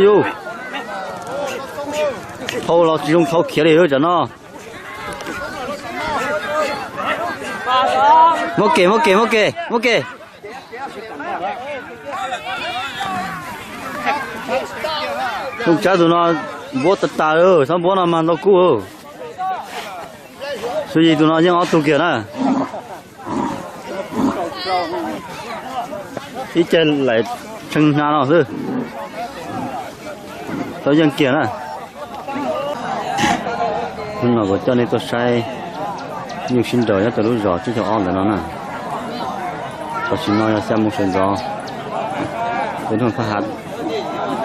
Yus, thau los tsis zoo thau khiav li tam no. Muab ke, muab ke, muab ke, muab ke. Looj Tsab tus no npuab tas tas, txhob npuab no mas ntau kub. Xu Yis tus no yeej ob tug kiag na. Ib ce laim tshee hna no xwb, tau yeej kiag na. Hnub no kuv coj nej tuaj saib nyuj sib nraus nyob rau lub zos Tsib Caug Ob ntawm no na. Tam sim no yog xya moo sawv ntxov, hnub phab hav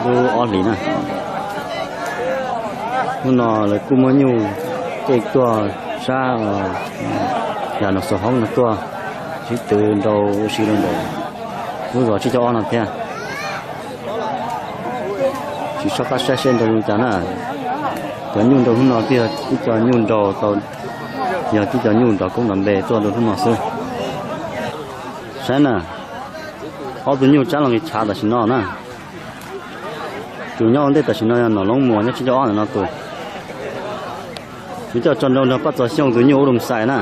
lub ob hlis na. Hnub no lawv kuj muab nyuj tej tuaj sab yam no xaus hauv no tuaj sib tw nrau ua si rau ntawm lub zos Tsib Caug Ob no thiab. Tsis soj qab saib seb nrau zoo cas na. Cov nyuj nrau hnub no twb yog tib co nyuj nrau tau, yog tib co nyuj nrov koob nrov npe tuaj rau hnub no xwb. Saib na, ob tug nyuj tsab los nqis tshav tam sim no na. Tus nyob ua ntej tam sim no yog Nom Loob Muas nyob Tsib Caug Ob ntawm no tus. Kuv coj tso nrau nrog Paj Txos Xyooj tus nyuj Ub Looj Xais na.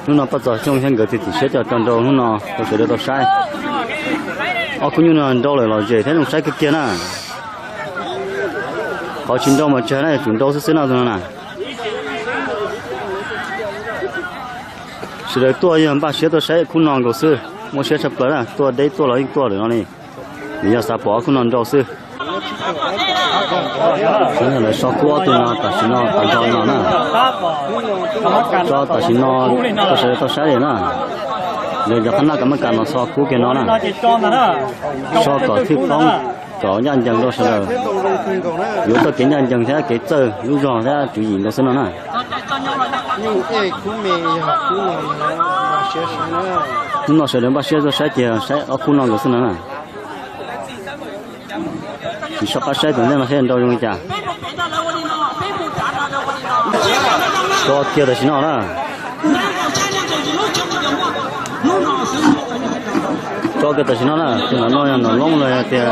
Hnub no Paj Txos Xyooj thiab nkawd tus txiv siab coj tso nrau hnub no rau sawv daws tau saib. Ob khub nyuj no nrau lawm lom zem thiab zoo saib kawg kiag na. Qhov tsis nrau mas tseg na, yog tsum nrau xwb xwb no tus no na. Sawv daws tuaj yog npaj siab tuaj saib khub no nkaus xwb, muaj siab tshaj plaws na, tuaj deb tuaj los yeej tuaj lawm no li. Nws yog xav pom ob khub no nrau xwb. Lawv so kub ob tug no tam sim no tas nrho no na. Tso tam sim no rau sawv daws tau saib li na. Lawv cov qhab naj kas maj kas no so kub kiag no na. So kom thwj poob, kom ncaj ncees rau sawv daws. Yuav txoj kev ncaj ncees thiab kev txawj lub zog thiab tswv yim ntau xwb no na. Hnub no sawv daws npaj siab tuaj saib ces saib ob khub no nkaus xwb no na. Tsis soj qab saib tus ntej no seb nrau zoo li cas. Tso kiag tam sim no na. Tso kiag tam sim no na, tus no no yog Nom Loob los yog tias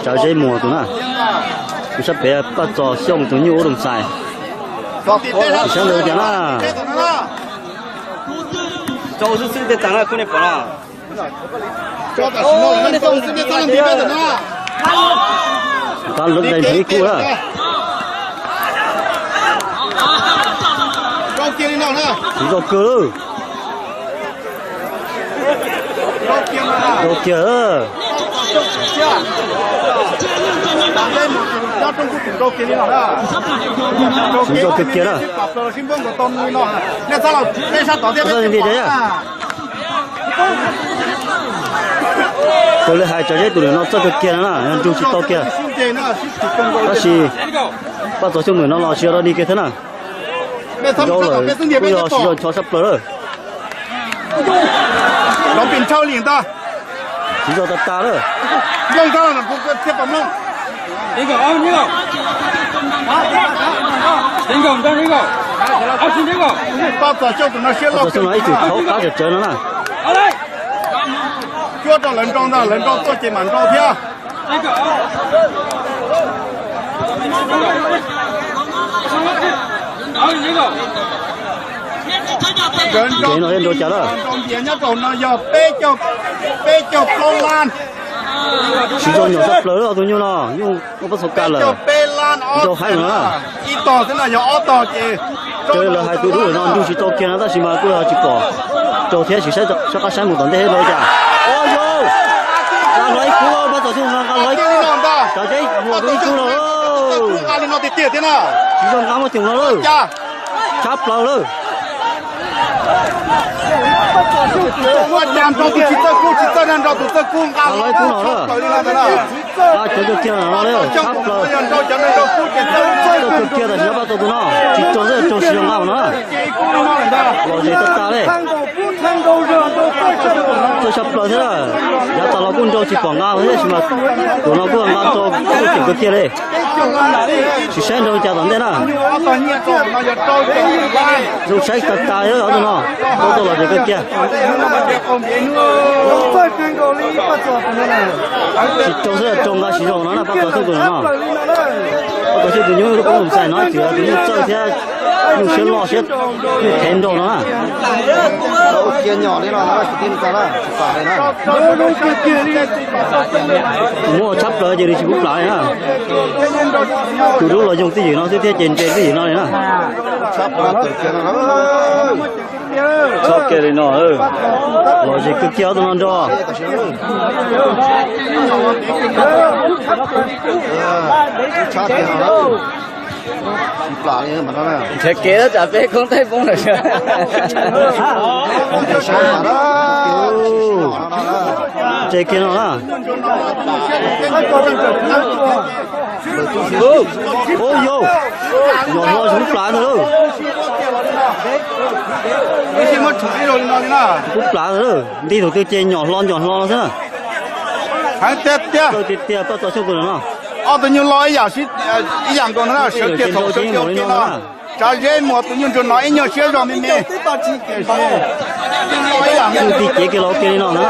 Tsav Zeb Muas tus na. Tus sab pem Paj Txos Xyooj tus nyuj Ub Looj Xais. Tus sab ntawd tias na. Nqa lub dai ntawm ib kub na. Tsis zoo kawg lawm. Zoo kiag. Tsis zoo kawg kiag na. Raws li hais Tsav Zeb tus lawm no txawj kawg kiag no na, yog nrug tsis tau kiag. Tab sis Paj Txos Xyooj tus no los tsis yog dog dig kiag thiab na. Nrau lawm kuj yog tsis zoo ncho sab plaws lawm. Tsis zoo tas tas lawm. Paj Txos Xyooj no ib txwm thaub qab tsawv tsawv no na. Cuab rau lawv nrau ntag, lawv nrau tuaj ces mam nrau thiab. Nkawd nrau, nrau npias nyob rau no yog peb caug plaub lab. Tsis zoo nyuam sab plaws lawm tus nyuj no, nyuj ua pab txhua ka lawm. Nrau haib no na. Raws li lawv hais tus dub no nrug tsis tau kiag no tab sis mas kuj yog tsis pom raug thiab, tsis saib, soj qab saib mus tom ntej thiab los cas. Ua yau, nqa hlo ib kub, Paj Txos Xyooj no nqa hlo ib kub, Tsav Zeb Muas tus ib kub no. Tsis zoo nqa muaj coom no lawm, tshab plaws lawm. Nqa hlo ib kub no lawm. Nqa cov kiag no li, tshab plaws. Txawj kiag tam sim no Paj Txos tus no tsis raug, tsis raug tsis zoo nqa no. Los zes tag tag li. Txawj tshaj plaws thiab, yav tas los kuj nrau tsis pom nqa thiab sis mas tus no kuj nqa tau kuj ceem kawg kiag li. Tsis saib nrau cas tom ntej na. Zoo saib tag tag ob tug no, rau tau los ces kawg kiag. Tsis rau xwb, rau nqa siv zog no na, Paj Txos Xyooj tus no. Paj Txos Xyooj tus nyuj lub koob tus ntxais no txwm tus nyuj txawj thiab nyuj siab loj siab nyuj thev nrau no na. Tus muaj tshab plaws ces nws tsis pub plam li na. Tus dub los yoog twj ywm no xwb thiab ces nres twj ywm no li na. Txhob kiag li no, los zis kawg kiag ob tug no nrau. Nrhiav kev tab tsam peb koob taij poob lawm. Nres kiag no na. Ub yau, nyom hlo tsis pub plam ntag lauj. Tsis pub plam ntag lauj, nti thaum twg ces nyom hlo nyom hlo no xwb na. Heev tiag tiag. Txawj tiag tiag Paj Txos Xyooj tus no. Ob tug nyuj loj ib yam, ib yam nkaus ntag na, sawv kiag thaum sawv kiag no. Tsav zeb muag tus nyuj ntsuag no ib nyuag siab zog me me. Txwj ti cev kiag los ua ke li no ntag na.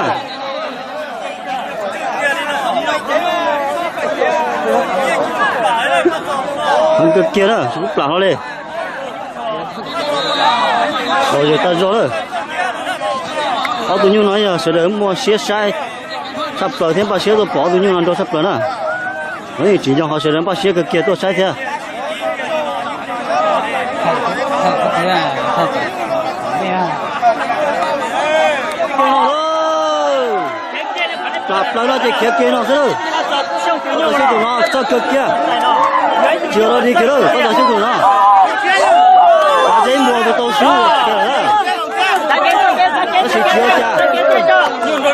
Heev kawg kiag na, tsis pub plam hlo li. Los zem tag zog lawm. Ob tug nyuj no yog sawv daws muaj siab saib tshaj plaws thiab npaj siab tuaj pom ob tug nyuj no nrau tshaj plaws na. Los yeej tsim nyog qhov sawv daws npaj siab kawg kiag tuaj saib thiab. Plam plaws no ces khiav kiag no xwb lawm. Paj Txos Xyooj tus no txawj kawg kiag. Tsis yog dog dig kiag lawm Paj Txos Xyooj tus no. Tsav zeb muag tus tau swb kiag lawm. Tab sis tsis ua cas,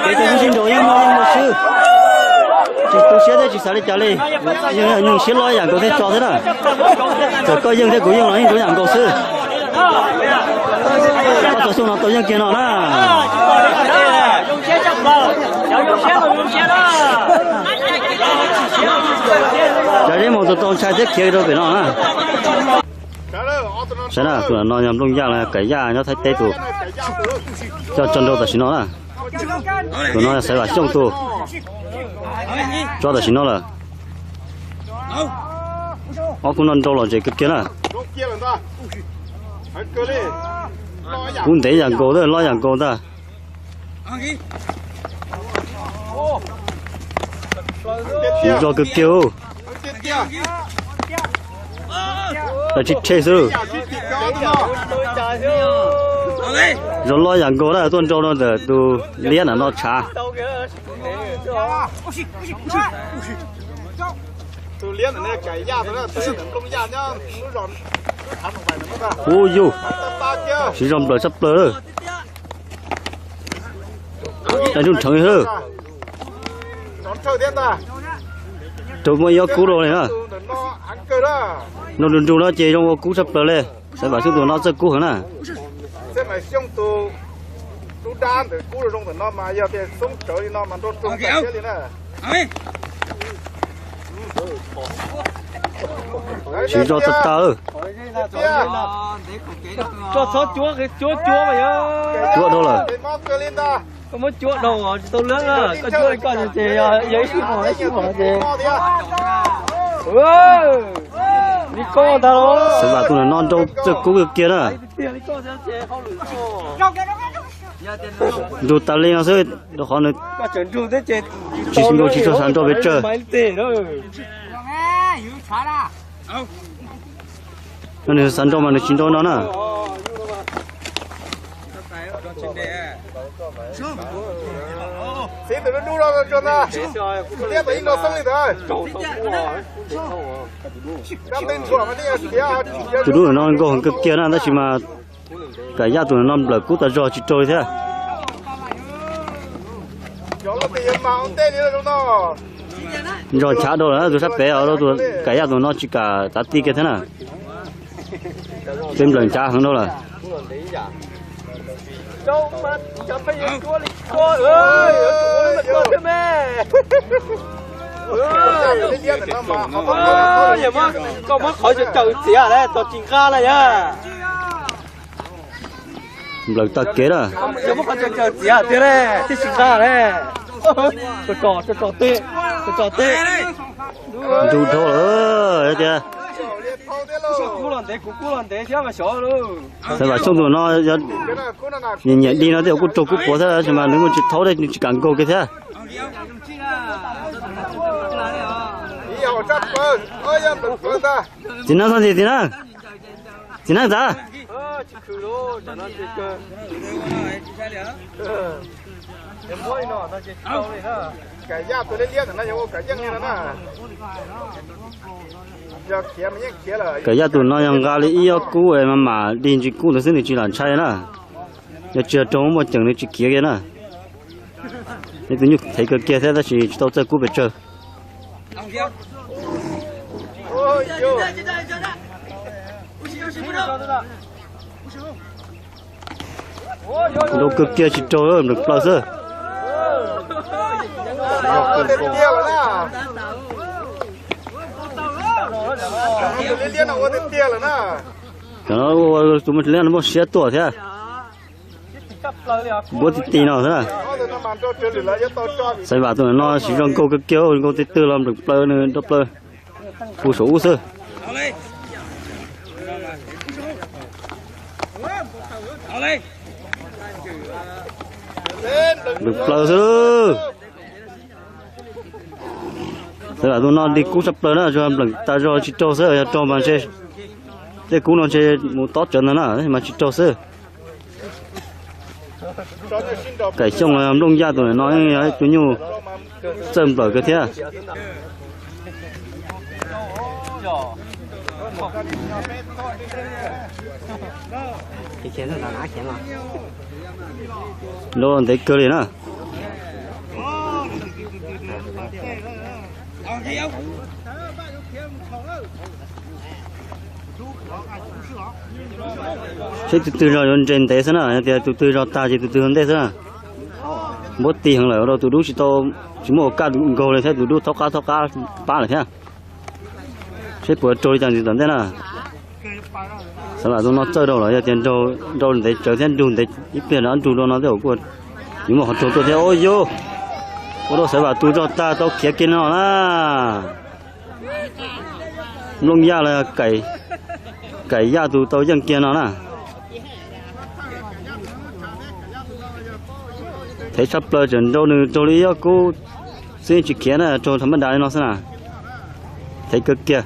kev tau sib nraus yeej muaj yeej muaj swb. Tsis tu siab thiab tsis xav li cas li. Yeej yog nyuj siab loj ib yam nkaus thiab tso thiab na. Txawm koj yeej thiab kuv yeej los yeej nraus ib yam nkaus xwb. Paj Txos Xyooj no tau yeej kiag no na. Tsav zeb muag tus tau ntshai thiab khiav rau pem no na. Saib na, tus no yog Nplooj Yaj los Kaim Yaj nyob Thaib teb tus. Coj tso nrau tam sim no na. Tus no yog Xaiv Vam Xyooj tus. Tso tam sim no lawm. Ob khub no nrau los zem kawg kiag na. Kub ntev yam nkaus, loj yam nkaus ntag. Siv zog kawg kiag. Tsis tshe xwb. Zog loj yam nkaus na, tuaj nrau rau ntawm tus liab ntawm no tshav. Ub yug, siv zog nplawm tshaj plaws lawm. Dai nruj nrheev li. Raug muaj ib ob kub rau li na. Nrau nrug nrug no ces zoo ua kub tshaj plaws li. Xaiv Vam Xyooj tus no txawj kub heev na. Siv zog tag tag. Cuab dhau lawm. Koj muab cuab dhau tsis tau lab, koj cuab li koj ces yog ib sij hos ib sij hos ces. Li koj ntag los. Xaiv Vam tus no nrau txawj kub kiag na. Nrug tas li no xwb rau qhov nws tsis nkaus tsis tshua xav nrau pes tsawg. Nws xav nrau mas nws tsis nrau no na. Tus dub no nkaug heev kawg kiag na, tab sis mas Kam Yaj tus no nplawm kub tas zog tsis raug li thiab. Nrog nchav dhau lawm, tus sab pem, Kam Yaj tus no tsis kam tav ti kiag thiab na. Peb nplawm nchav heev dhau lawm. Koj muab qhov caws txiav lawm tau tsis nqa lawm yog. Nplawm tag kev lawm. Yog muab qhov caws caws txiav tiag ne, tib si nqa ne. Tso tso tso tso teb, tso tso teb. Nrug dhau lawm tias. Kuv los ntev, kuv kuv los ntev thiab mas xyov lauj. Xav vam Xyooj tus no yog nyiam nyiam dig no tej zaum kuj raug kub puav thiab, tab sis mas nws muaj tsis thaub thiab nws tsis kam nkaug kiag thiab. Txiv neej txhob ntxim, txiv neej, txiv neej ntxawm. Kawm Yaj tus no yog nqa li ib ob kub mas mam dig ntsis kub ntawd xwb, nws tsis lam ntshai na. Yog tsis yog raug muaj ceem nws tsis khiav kiag na. Nws tus nyuj thev kawg kiag thiab tab sis tsis tau txawj kub pes tsawg. Nrau kawg kiag tsis raug, nplawm plaws xwb. Cov no ua tus muaj liab no muaj siab tuaj thiab. Npuab ti ti no xwb na. Xaiv Vam tus no siv zog nkaug kawg kiag, nkaug tib twg los nplawm plaws nws nrau plaws puag saum ub xwb. Nplawm plaws xwb. Xaiv Vam tus no dig kub tshaj plaws na, tsuas nplawm tas zog tsis raug xwb, yog raug mas ntshe tej kub no ntshe mus tob tsawv ntag na, mas tsis raug xwb. Kaim Xyooj los Nplooj Yaj tus no yog ib tug nyuj txawj nplawm kawg thiab. Nrau ntev kawg li na. Seb tus twg zog yuav nres ntev xwb na, yog tias tus twg zog tag ces tus twg ua ntej xwb na. Npuab ti heev lawm rau tus dub tsis tau, tsis muaj ua kaj nkaug li thiab, tus dub thaub qab thaub qab pab lawm thiab. Seb puas raug li cas ntxiv tom ntej na. Xav Vam tus no txawj rau lawm, yog tias nrau ntev tsawv thiab nrug ntev ib pliag rov nrug rau no tej zaum kuj yuav muaj qhov raug tuaj thiab. Ua yus, ua rau Xav Vam tus zog tag tau khiav kiag no na. Nplooj Yaj los Kaim Yaj tus tau yeej kiag no na. Thev tshaj plaws tseem nrau nws raug li ib ob kub xwb tsis khiav na, raug thaum maj dam li no xwb na. Thev kawg kiag.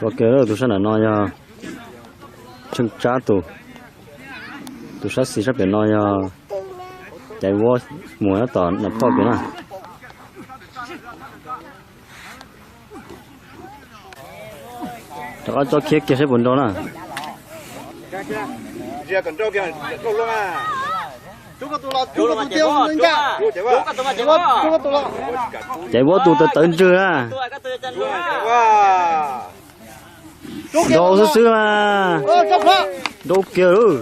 Ua ke tus sab nram no yog Tsheej Tsab tus, tus sab xis sab pem no yog Caiv Vuab mus tom Nam Thoj kiag na. Rov qab tso khiav kiag saib puas nrau na. Caiv Vuab tus tawv tawv ntswg na. Nrau xwb xwb na. Nrau kiag lawm.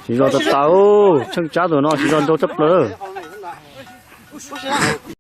Siv zog tas tas, Tsheej Tsab tus no siv zog nrau tshaj plaws.